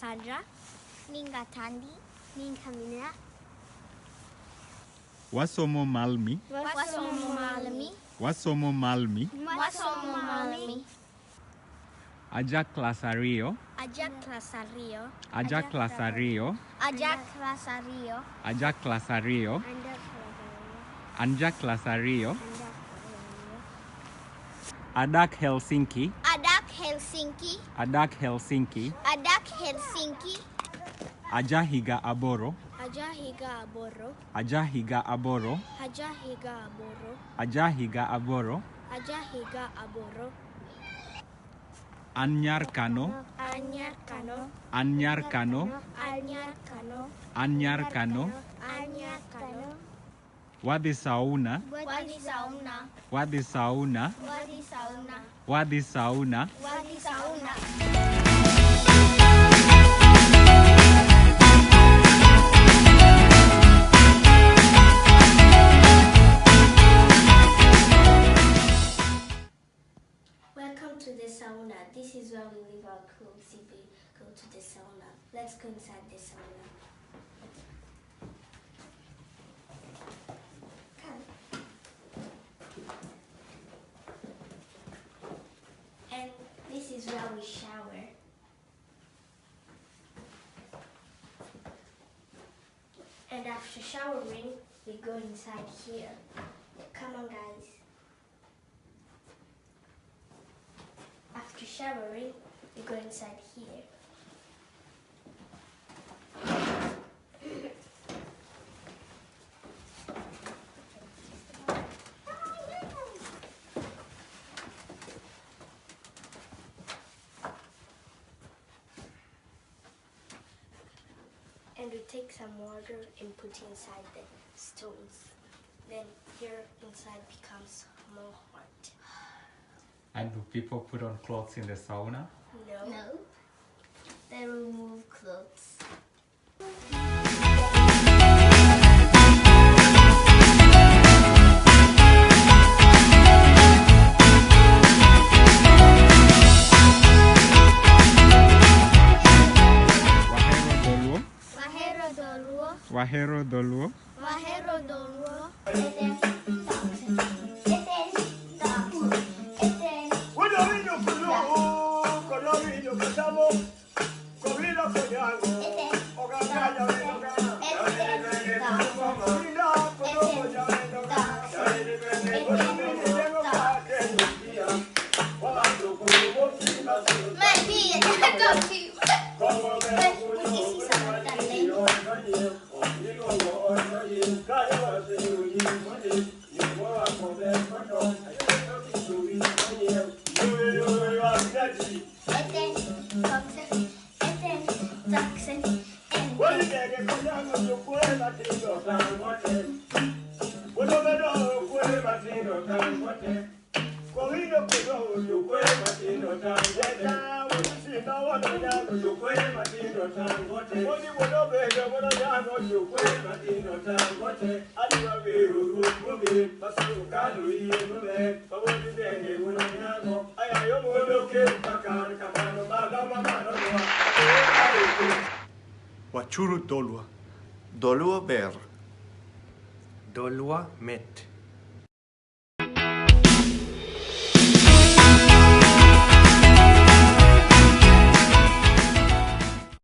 Sandra. Nyinga Tandi. Nyinga Mina. Wasomo Malmi. Wasomo Malmi. Wasomo Malmi. Wasomo Malmi. Aja klas ariyo. Aja klas ariyo. Aja klas ariyo. Aja klas ariyo. Aja klas ariyo. Anja klas ariyo. Adak Helsinki. Adak Helsinki. Adak Helsinki. Adak Helsinki. Aja higa aboro. Aja higa aboro. Aja higa aboro. Aja higa aboro. Aja higa aboro. Aja higa aboro. Anyar Kano. Anyar Kano. Anyar Kano. Anyar Kano. Anyar Kano. Anyar Kano. Wadhi sauna. Wadhi sauna. Wadhi sauna. Wadhi sauna. Wadhi sauna. Wadhi sauna. Welcome to the sauna. This is where we leave our clothes if we go to the sauna. Let's go inside the sauna. Come. And this is where we shower. And after showering, we go inside here. Come on, guys. After showering, we go inside here. And we take some water and put inside the stones. Then here inside becomes more hot. And do people put on clothes in the sauna? No. No. They remove clothes. Wahero dholuo. Wahero dholuo. Wahero dholuo. Wahero dholuo. Wachuru Dolwa. Doluo ber. Dolwa met.